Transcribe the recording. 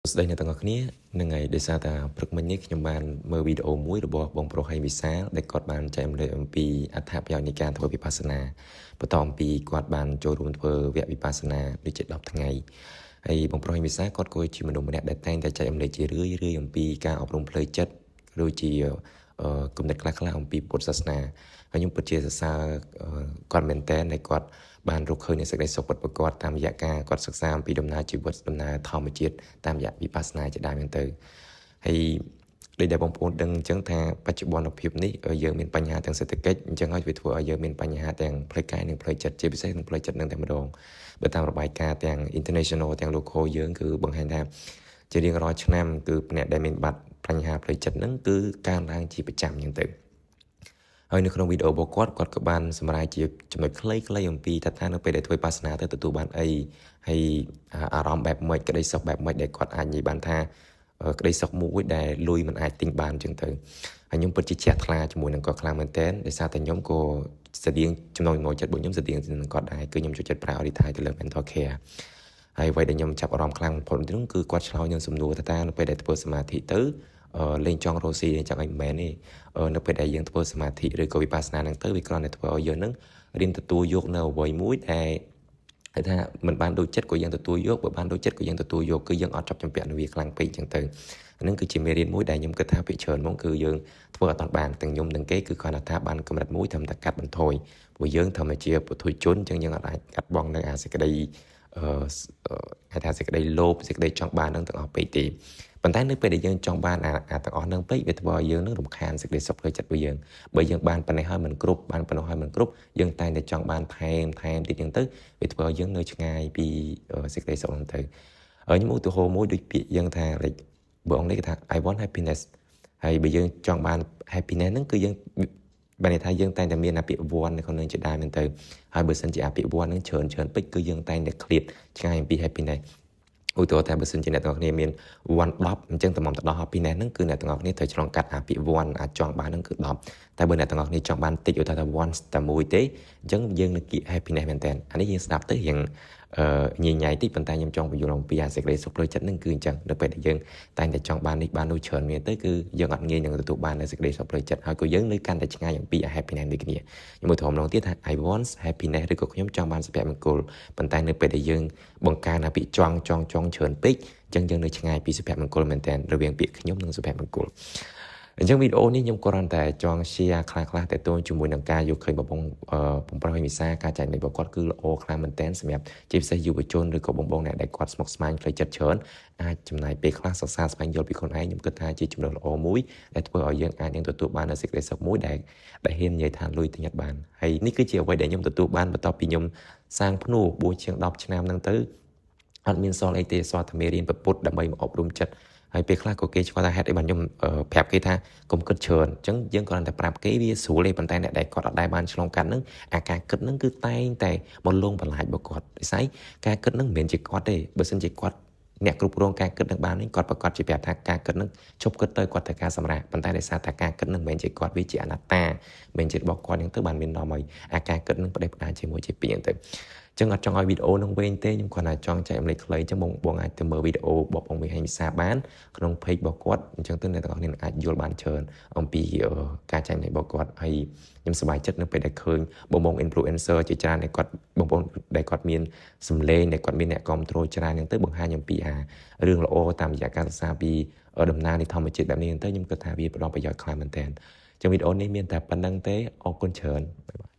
សួស្តីអ្នកទាំងអស់គ្នានឹងហើយដោយសារតែព្រឹកមិញនេះខ្ញុំបានមើលវីដេអូមួយរបស់បងប្រុសហៃវិសាលដែលគាត់បានចែករំលែកអំពីអត្ថប្រយោជន៍នៃការធ្វើវិបស្សនាបន្តអំពីគាត់បានចូលរួមធ្វើវគ្គវិបស្សនាដូចជា10ថ្ងៃហើយបងប្រុសហៃវិសាលគាត់ក៏ជាមនុស្សម្នាក់ដែលតែងតែចែករំលែកជារឿយៗអំពីការអប់រំផ្លូវចិត្តដូចជាគំនិតខ្លះៗអំពីពុទ្ធសាសនាហើយខ្ញុំពិតជាសរសើរគាត់មែនទែនដែលគាត់បានរកឃើញនូវសេចក្តីសុខពិតប្រាកដតាមរយៈការគាត់សិក្សាអំពីដំណើរជីវិតដំណើរធម្មជាតិតាមរយៈវិបស្សនាជាដើមហ្នឹងទៅហើយដូចដែលបងប្អូនដឹងអញ្ចឹងថាបច្ចុប្បន្នភាពនេះយើងមានបញ្ហាទាំងសេដ្ឋកិច្ចអញ្ចឹងហើយវាធ្វើឲ្យយើងមានបញ្ហាទាំងផ្លូវកាយនិងផ្លូវចិត្តជាពិសេសក្នុងផ្លូវចិត្តនឹងតែម្ដងបើតាមរបាយការណ៍ទាំង international ទាំង local យើងគឺបង្ហាញថាជារៀងរាល់ឆ្នាំគឺអ្នកដែលមានបាត់បញ្ហាផ្លូវចិត្តហ្នឹងគឺកើនឡើងជាប្រចាំអញ្ចឹងទៅហើយនៅក្នុងវីដេអូរបស់គាត់គាត់ក៏បានសម្រាយជាចំណុចខ្លីៗអំពីថាថានៅពេលដែលធ្វើវិបស្សនាទៅទទួលបានអីហើយអារម្មណ៍បែបម៉េចក្តីសុខបែបម៉េចដែលគាត់អាចនិយាយបានថាក្តីសុខមួយដែលលុយមិនអាចទិញបានអញ្ចឹងទៅហើយខ្ញុំពិតជាជ្រះថ្លាជាមួយនឹងគាត់ខ្លាំងមែនទែនដោយសារតែខ្ញុំក៏ស្តៀងចំណងចំណូលចិត្តរបស់ខ្ញុំស្តៀងនឹងគាត់ដែរគឺខ្ញុំចូលចិត្ត prioritize ទៅលើ mental care ហើយអ្វីដែលខ្ញុំចាប់អារម្មណ៍ខ្លាំងបំផុតនោះគឺគាត់ឆ្លើយនឹងសំណួរថាតើនៅពេលដែលធ្វើសមាធិទៅលេងចង់រស់ស៊ីលេងចង់អីមិនមែនទេនៅពេលដែលយើងធ្វើសមាធិឬក៏វិបស្សនាហ្នឹងទៅវាគ្រាន់តែធ្វើឲ្យយើងហ្នឹងរៀនទទួលយកនៅអ្វីមួយដែលគេថាមិនបានដូចចិត្តក៏យើងទទួលយកបើបានដូចចិត្តក៏យើងទទួលយកគឺយើងអត់ចាប់ចម្ពាក់នឹងវាខ្លាំងពេកអញ្ចឹងទៅអាហ្នឹងគឺជាមេរៀនមួយដែលខ្ញុំគិតថាភាគច្រើនហ្មងគឺយើងធ្វើអត់ទាន់បានទាំងខ្ញុំទាំងគេគឺគ្រាន់តែថាបានកម្រិតមួយត្រឹមតែកាត់បន្ថយព្រោះយើងធម្មជាពុទ្ធជនអញ្ចឹងយើងអាចកាត់បងនៅអាសេចក្តីអឺហៅថាសេចក្តីលោភសេចក្តីចង់បាននឹងទាំងអស់ពេកទេប៉ុន្តែនៅពេលដែលយើងចង់បានអាអាទាំងអស់ហ្នឹងពេកវាធ្វើឲ្យយើងនឹងរំខានសេចក្តីសុខផ្លូវចិត្តរបស់យើងបើយើងបានប៉ុណ្ណេះហើយមិនគ្រប់បានប៉ុណ្ណោះហើយមិនគ្រប់យើងតែងតែចង់បានថែមថែមទៀតចឹងទៅវាធ្វើឲ្យយើងនៅឆ្ងាយពីសេចក្តីសុខហ្នឹងទៅហើយខ្ញុំឧទាហរណ៍មួយដូចពាក្យយើងថា like បើអង់គ្លេសគេថា "I want happiness" ហើយបើយើងចង់បាន happiness ហ្នឹងគឺយើងបានន័យថាយើងតែងតែមានអាពាក្យ want នៅក្នុងនឹងជាដើមហ្នឹងទៅហើយបើសិនជាអាពាក្យ want ហ្នឹងច្រើនច្រើនពេកគឺយើងតែងតែឃ្លាតឆ្ងាយអំពី happiness ឧទាហរណ៍ថាបើសិនជាអ្នកទាំងអស់គ្នាមាន want 10អញ្ចឹងតម្រាំទៅដល់ happiness ហ្នឹងគឺអ្នកទាំងអស់គ្នាត្រូវឆ្លងកាត់អាពាក្យ want អាចចង់បានហ្នឹងគឺ10តែបើអ្នកទាំងអស់គ្នាចង់បានតិចឧទាហរណ៍ថា want តែមួយទេអញ្ចឹងយើងនឹងគៀក happiness មែនតើអានេះយើងស្ដាប់ទៅរៀងអឺញញ៉ៃតិចប៉ុន្តែខ្ញុំចង់បញ្យល់អំពីអាសេចក្តីសុខផ្លូវចិត្តហ្នឹងគឺអញ្ចឹងនៅពេលដែលយើងតែងតែចង់បាននេះបាននោះច្រើនមានទៅគឺយើងអត់ងាយនឹងទទួលបាននូវសេចក្តីសុខផ្លូវចិត្តហើយក៏យើងនៅកាន់តែឆ្ងាយអំពី happiness ដូចគ្នាខ្ញុំមើលធំម្ដងទៀតថា "I want happiness" ឬក៏ខ្ញុំចង់បានសុភមង្គលប៉ុន្តែនៅពេលដែលយើងបង្កើនអាពាក្យចង់ចង់ចង់ច្រើនពេកអញ្ចឹងយើងនៅឆ្ងាយពីសុភមង្គលមែនតើរវាងពាក្យខ្ញុំនិងសុភមង្គលអញ្ចឹងវីដេអូនេះខ្ញុំគ្រាន់តែចង់ share ខ្លះខ្លះតទៅជាមួយនឹងការយកឃើញបងបងបងប្រុសវិសាការចែករំលែករបស់គាត់គឺល្អខ្លាំងមែនទែនសម្រាប់ជាពិសេសយុវជនឬក៏បងបងអ្នកដែលគាត់ស្មុគស្មាញផ្លូវចិត្តច្រើនអាចចំណាយពេលខ្លះសិក្សាស្វែងយល់ពីខ្លួនឯងខ្ញុំគិតថាជាជំនឿល្អមួយដែលធ្វើឲ្យយើងអាចនឹងទទួលបាននូវសេចក្តីសុខមួយដែលដែលហ៊ាននិយាយថាលុយទិញអត់បានហើយនេះគឺជាអ្វីដែលខ្ញុំទទួលបានបន្ទាប់ពីខ្ញុំសាងភ្នួបួសជាង10ឆ្នាំហ្នឹងទៅអត់មានសល់អីទេសល់តែមេរៀនពុទ្ធដើម្បីមកអប់រំចិត្តហើយពេលខ្លះក៏គេឆ្ងល់ថាហេតុអីបានខ្ញុំប្រាប់គេថាកុំគិតច្រើនអញ្ចឹងយើងគ្រាន់តែប្រាប់គេវាស្រួលទេប៉ុន្តែអ្នកដែលគាត់អត់ដែលបានឆ្លងកាត់ហ្នឹងអាការគិតហ្នឹងគឺតែងតែមកលងបន្លាចរបស់គាត់ដោយសារការគិតហ្នឹងមិនមែនជាគាត់ទេបើសិនជាគាត់អ្នកគ្រប់គ្រងការគិតនឹងបាននេះគាត់ប្រកាសជាប្រាប់ថាការគិតនឹងឈប់គិតទៅគាត់ត្រូវការសម្រាកប៉ុន្តែដោយសារតែការគិតនឹងមិនមែនជាគាត់វាជាអនត្តាមិនមែនជារបស់គាត់ហ្នឹងទៅបានមាននាំឲ្យអាការគិតនឹងផ្ដេសផ្ដាសជាមួយជាពីរហ្នឹងទៅចឹងអត់ចង់ឲ្យវីដេអូនឹងវែងទេខ្ញុំគ្រាន់តែចង់ចែករំលែកខ្លីចឹងបងបងអាចទៅមើលវីដេអូរបស់បងវិហែងវិសាបានក្នុង page របស់គាត់អញ្ចឹងទៅអ្នកទាំងអស់គ្នាអាចយល់បានច្រើនអំពីការចែករំលែករបស់គាត់ហើយខ្ញុំសប្បាយចិត្តនៅពេលដែលឃើញបងបង influencer ជាច្រើនដែលគាត់បងប្អូនដែលគាត់មានសម្លេងដែលគាត់មានអ្នកគ្រប់គ្រងច្រើនហ្នឹងទៅបង្ហាញអំពីអារឿងល្អតាមរយៈការសិក្សាពីដំណើរនៃធម្មជាតិបែបនេះហ្នឹងទៅខ្ញុំគិតថាវាផ្ដល់ប្រយោជន៍ខ្លាំងមែនទែនចឹងវីដេអូនេះមានតែប៉ុណ្្នឹងទេអរគុណច្រើន។